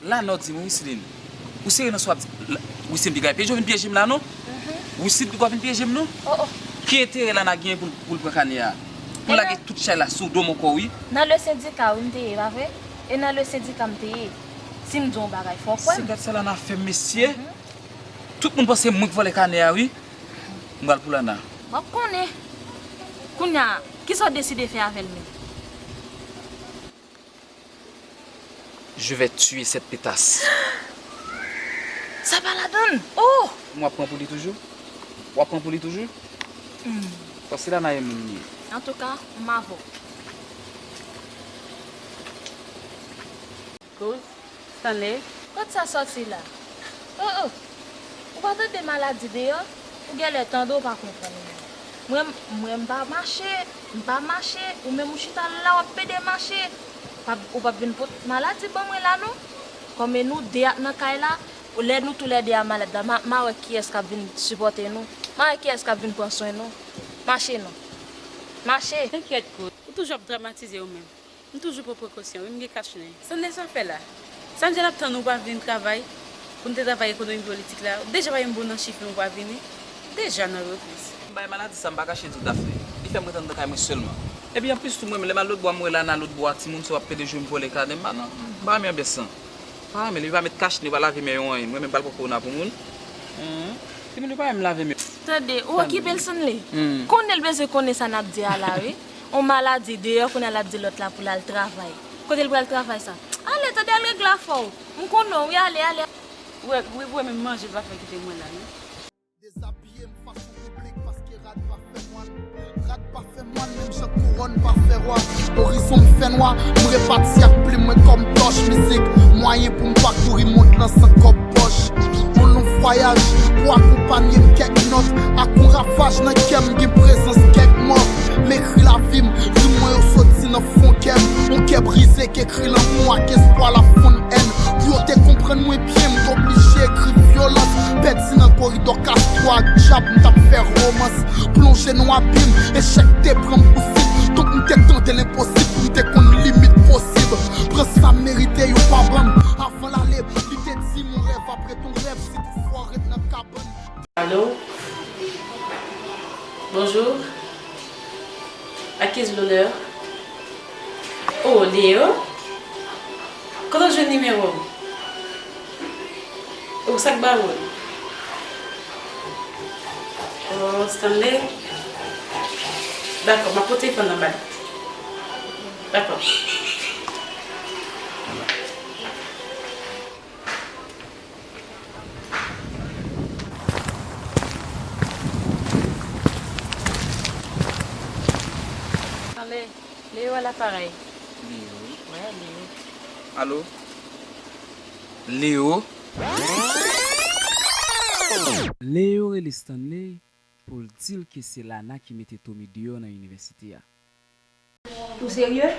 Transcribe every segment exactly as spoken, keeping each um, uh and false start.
Lana, w di m, Wislin. Ou serye nan sa w ap di? Wislin piga pyeje w vin pyeje m la, non? Wislin piga w vin pyeje m, non? Oh, oh. Ki enterè Lana genyen pou l, pou l pran kanè a? Pou l lage tout chay la sou do m ankò, wi. Nan le sendika, wi, m te ye, pa vre? E nan le sendika, m te ye. Si m di w yon bagay, fò w kwè m. Se gad sa Lana fè m, mesye. Tout moun panse mwen k vòlè kanè a, wi. M pral pou Lana. W ap konnen. Kounye a, kisa w deside fè avè l menm? Je vais tuer cette pétasse. Sa pa ladann. Oh! M w ap pran pou li toujou? W ap pran pou li toujou? Hmm. Paske Lana e moun li ye. Antouka, m avè w. Kouz, Stanley. Kot sa sòti la? Oh, oh. Ou pa tande maladi deyò? Ou genlè tande, ou pa konprann mwen. Mwen, mwen m pa mache, m pa mache, ou menm ou chita la w ap pede mache. Pa, ou p ap vin pot maladi ban mwen la non. Kòm e nou de ap nan kay la, lè nou toulède a malad la, m a, m a wè kiyès k ap vin sipòte nou. M a wè kiyès k ap vin pran swen nou. Mache non. Mache. Tankyèt, Kouz. Ou toujou ap dramatize ou menm. M toujou pran prekosyon, wi, m gen kach nen. Stanley, sa w fè la? Sa m di l ap tann ou pa vin travay, pou n te travay ekonomi politik la. Ou deja pa yon bon nan chif, men ou pa vini. Deja nan repriz. M bay maladi sa, m pa kache di w, Dafne. Li fè m ret anndan kay mwen sèlman. Epi anplis tou, mwen menm, lè m al lòtbò a, m wè Lana lòtbò a, timoun sa yo ap pede jwe m vòlè kanè, m pa nan, m pa renmen anbyans lan. Pa renmen, li pa met kach nen, pa lave men yo, anyen. Mwen menm, m pral pran kowona pou moun. Timoun yo pa renmen lave men yo. Tande, ou okipe l, Stanley. Konnen l bezwen konnen sa n ap di a la, wi. On maladi deyò, kounye a l ap di lòt la pou l al travay. Kote l pral travay sa? Ale, tande, al regle afè w. M konnen w, wi, ale, ale. Wi, wi, wi, men manje pa fè kite mwen la, non. Dezabiye m fas o piblik paske rad pa fè mòn. Rad pa fè mòn, menm jan kouwòn pa fè wa. Orizon m fè nwa, m repati ak plim mwen kòm tòch mizik. Mwayen pou m pakouri mond lan san kòb pòch. Yon long vwayaj pou akonpanye m kèk nòt. Ak yon ravaj nan kè m gen prezans kèk mò. M ekri lavi m, rim mwen yo soti nan fon kè m. Yon kè brize k ekri lanmou ak espwa la fonn èn. Pou yo te konprann mwen byen, m t oblije ekri vyolans. Pèdi nan koridò Kastwo ak dyab, m t ap fè romans. Plonje nan abim, echèk te pran m pou sib. Donk m te tante lenposib pou m te konn limit posib. Pran sa m merite, yo pa ban m. Avan l ale, li te di m yon rèv ap ret yon rèv si toutfwa w ret nan kabann. Allô? Bonjour. À qui est l'honneur? Oh, Léo? Kote w jwenn nimewo m? Ou sa k ba ou l? Oh, Stanley? Dakò, m ap pote telefòn nan ba l. Dakò. Stanley, Leo à l'appareil. Leo. Wè, Leo. Alo? Leo? Leo rele Stanley pou l di l ke se Lana ki mete Tommy deyò nan inivèsite a. Ou serye?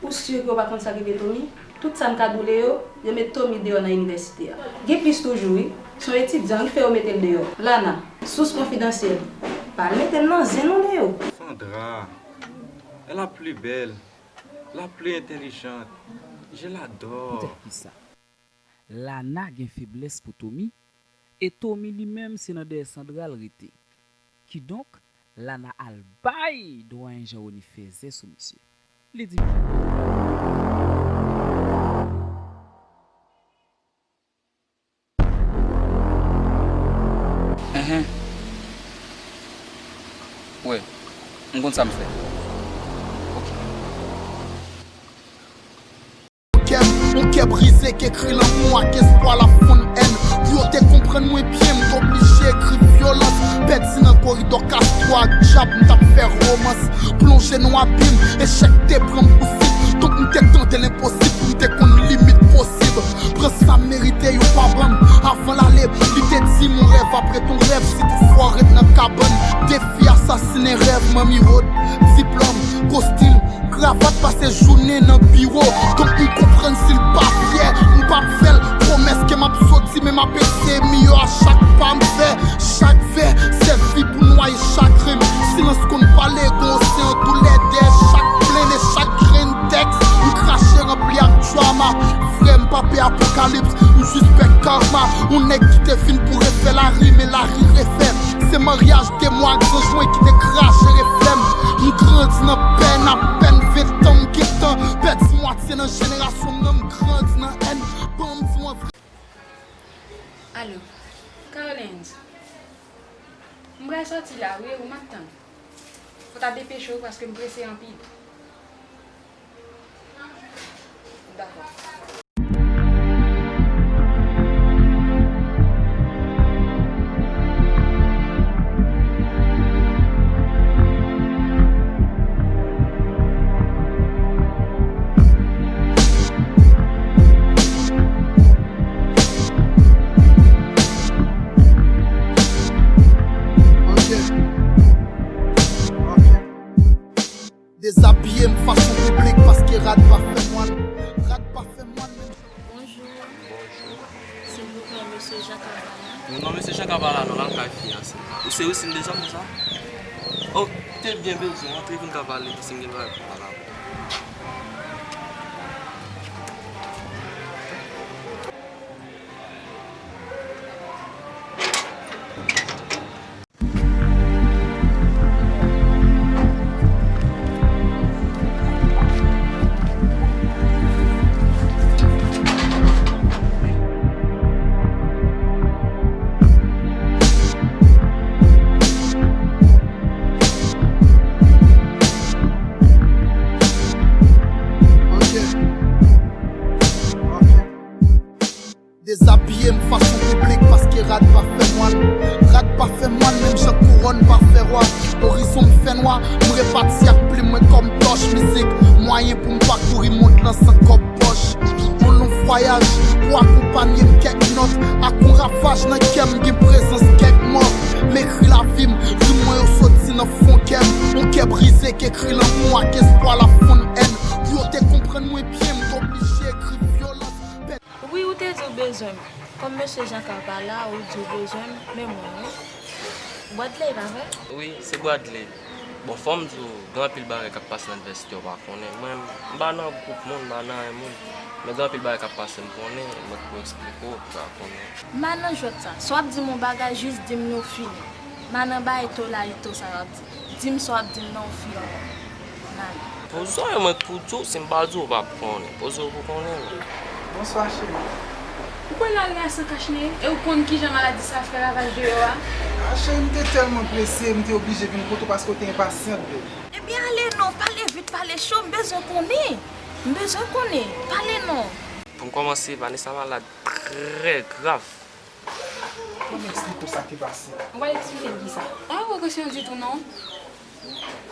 Ou si ke w pa konn sa k rive Tommy? Tout sa m ka di w, Leo, yo met Tommy deyò nan inivèsite a. Gen plis toujou, wi. Se yon etidyan ki fè yo mete l deyò. Lana, sous konfidansyèl. Pa al mete m nan zen non, Leo. Sandra, elle a plus belle, la plus intelligente. Je l'adore. Poutèt kisa? Lana gen feblès pou Tommy, e Tommy li menm se nan dèyè Sandra l rete. Kidonk, Lana al bay dwayen Jean Rony fèzè sou misye. Li di, Enhen. Wè, m konn sa m fè. Ok. Kè m, yon kè brize k ekri lanmou ak espwa la fonn èn. Pou yo te konprann mwen byen, m t oblije ekri vyolans. Pèdi nan koridò Kastwo ak dyab, m t ap fè romans. Plonje nan abim, echèk te pran m pou sib. Donk m te tante lenposib pou m te konn limit posib. Pran sa m merite, yo pa ban m. Avan l ale, li te di m yon rèv ap ret yon rèv si toutfwa w ret nan kabann. Defi asasinen rèv, manmi wòd, diplòm, gwo stil. Kravat pase jounen nan biwo. Donk m konprann si l pa fyè, m p ap fè l pwomès ke m ap soti, men m ap eseye miyò a chak pa m fè. Chak vè sèvi pou nwaye chagren m. Silans konn pale, gon oseyan doulè dèyè chak plenn e chak grenn tèks. M krache ranpli ak drama. Frè m, Apre apokalips, m sispèk karma. Yon nèg ki te vin pou refè lari, men lari refè. Se maryaj demon ak zanj mwen ki te krache reflè m. M grandi nan pèn, apèn ven tan m gentan pèdi mwatye nan jenerasyon m nan. M grandi nan èn. Ban m di w an vre. Alo, Carolens. M pral sòti la, wi, ou m ap tann. Fò w ta depeche w paske m prese anpil. Dakò. Ok. Ok. Dezabiye m fason piblik paske rad pa fè mwann. Rad pa fè mwann menm. Bonjou. Bonjou. Silvouplè, mesye Jean Kabala. Non, non, mesye Jean Kabala, non, l al kay fiyanse. Ou se Wisline Desanm, se sa? Oh, te byen bezwen, antre vin ka pale, paske m gen bagay pou m pale avè w. Ok. Ok. Dezabiye m fason piblik paske rad pa fè mwann. Rad pa fè mwann menm jan kouwòn pa fè wa. Orizon m fè nwa, m repati ak plim mwen kòm tòch mizik. Mwayen pou m pakouri mond lan san kòb pòch. Yon long vwayaj pou akonpanye m kèk nòt. Ak yon ravaj nan kè m gen prezans kèk mò. M ekri lavi m, rim mwen yo soti nan fon kè m. Yon kè brize k ekri lanmou ak espwa la fonn èn. Pou yo te konprann mwen byen, m t oblije ekri vyolans. Wi, ou te di w bezwen m. Kòm mesye Jean Kabala, ou di w bezwen m, men mwen, wi. Bradley, pa vre? Wi, se Bradley. Bon, fò m di w, gen anpil bagay k ap pase nan inivèsite, w pa konnen. Mwen, m pa nan gwoup moun, m pa nan anyen moun. Men gen anpil bagay k ap pase, m konnen, mwen k pou eksplike w, w pa konnen. M pa nan jwèt sa. Si w ap di m yon bagay, jis di m yon fini. M pa nan bagay tolalito sa w ap di. Di m sa w ap di m nan yon fini. Nan. Poze w, mwen k pou di w, si m pa di w, w p ap konnen. Poze w pou konnen, non. Bonswa, cheri. Ou kwè lari a san kachnen? E ou konn kijan maladi sa fè ravaj deyò a? A, cheri, m te tèlman prese, m te oblije vin kote w paske w te enpasyant, bebe. Ebyen, ale non, pale vit, pale cho, m bezwen konnen. M bezwen konnen. Pale non. Pou m kòmanse, Vanessa malad trè grav. Kòman eksplike w sa ki pase? Ou pral eksplike m kisa? Pa wè kesyon ditou non.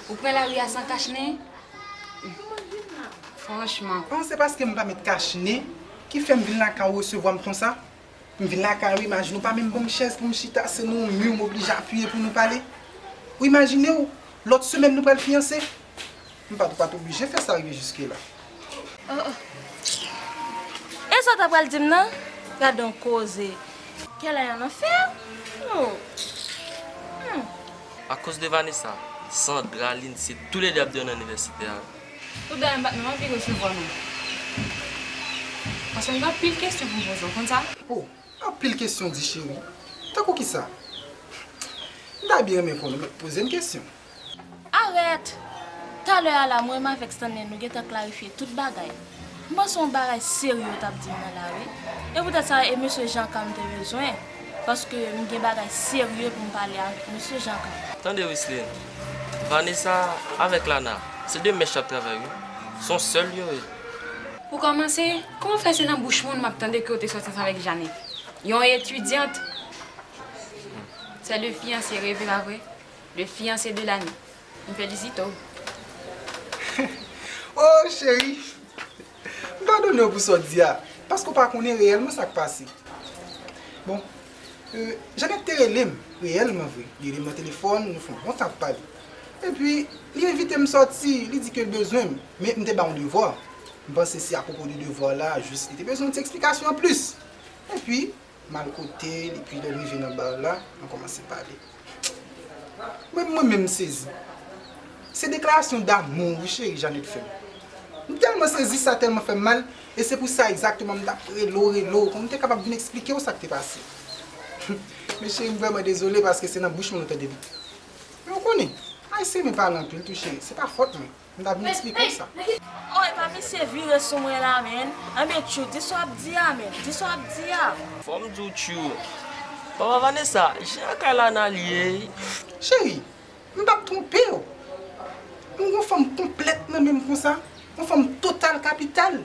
Ou pran lari a san kachnen? Franchman. Bon, se paske m pa met kachnen ki fè m vin lakay ou resevwa m konsa. M vin lakay ou, imajine w pa menm ban m chèz pou m chita, se nan yon mi w m oblije apiye pou nou pale. Ou imajine w, lòt semèn nou pral fiyanse. M pa t, pa t oblije fè sa rive jiske la. Oh, oh. E sa w ta pral di m nan? Gade yon koze. Kèl a yon anfè? Oh. Hmm. Akoz de Vanessa, Sandra, Lindsay, toulede ap deyò nan inivèsite a. Tout dayè m pa t menm anvi resevwa nou. Paske m gen anpil kesyon pou m poze w, konn sa? Oh, anpil kesyon di cheri. Tankou kisa? M ta byen renmen konnen, men poze m kesyon. Arèt! Talè a la, mwen menm avèk Stanley, nou gentan klarifye tout bagay. M panse yon bagay serye w t ap di m nan la, wi. E poutèt sa, e mesye Janka m te bezwen, paske m gen bagay serye pou m pale avèk mesye Janka. Tande, Wislin, Vanessa avèk Lana, se de mèch y ap travay, wi. Se yon sèl yo ye. Pou kòmanse, kòman fè se nan bouch moun m ap tande ke w te sòti ansanm avèk Janet? Yon etidyant. C'est le fiancé rêvé, pa vre? Le fiancé de l'année. M felisite w. Oh, cheri! M padone w pou sa w di a, paske w pa konnen reyèlman sa k pase. Bon, euh, Janet te rele m, reyèlman vre. Li rele m nan telefòn, nou fè yon bon tan ap pale. Epi, li envite m sòti, li di ke l bezwen m, men m te ba yon devwa. M panse se apwopo de devwa la, jis li te bezwen yon ti eksplikasyon anplis. Epi, M al kote l, epi lè m rive nan bar la, nou kòmanse pale. Mwen, mwen menm m sezi. Se deklarasyon damou, wi, cheri, Janet fè m. M tèlman sezi, sa tèlman fè m mal, e se pou sa egzakteman m t ap rele w, rele w, pou m te kapab vin eksplike w sa k te pase. Men cheri, m vrèman dezole paske se nan bouch mwen ou tande li. Men ou konnen, Ayisyen renmen pale anpil tou cheri, se pa fòt mwen. M ta vin eksplike w sa. Oh, epa misye vire sou mwen la, menn. Anben, tchou, di sa w ap di a, menn. Di sa w ap di a. Fò m di w, tchou. Papa Vanessa, jan kay la n al ye. Cheri, m p ap twonpe w. M gon fanm konplèt nan men m konsa. Yon fanm total kapital.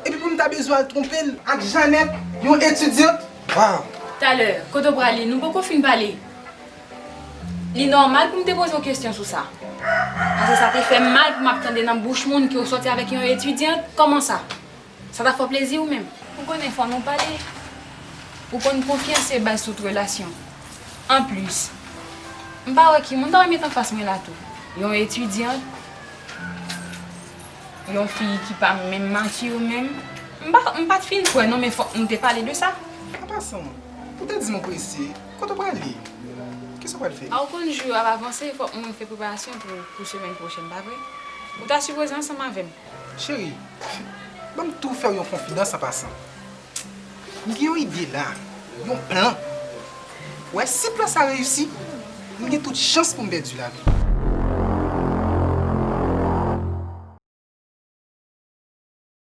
Epi pou m ta bezwen al twonpe l ak Janèt, yon etidyant? Waw! Talè, kote w prale? Nou poko fin pale. Li nòmal pou m te poze w kesyon sou sa. Paske sa te fè m mal pou m ap tande nan bouch moun ke w sòti avèk yon etidyant. Kòman sa? Sa t ap fè w plezi ou menm? Ou konnen fò nou pale. Ou konn konfyans se baz tout relasyon. Anplis, m pa wè ki moun ta wè met anfas mwen la tou. Yon etidyant, yon fi ki pa menm mati menm. M pa, m pa t fin kwè non, men fòk nou te pale de sa. An pasan, ou te di m ou prese. Kote w prale? Kisa w pral fè? A, ou konn jou ap avanse, fòk mwen fè preparasyon pou, pou semèn pwochèn, pa vre? Ou ta sipoze ansanm avè m. Cheri, ban m tou fè w yon konfidans an pasan. M gen yon ide la, yon plan. Ou wè, si plan sa reyisi, m gen tout chans pou m pèdi lavi m.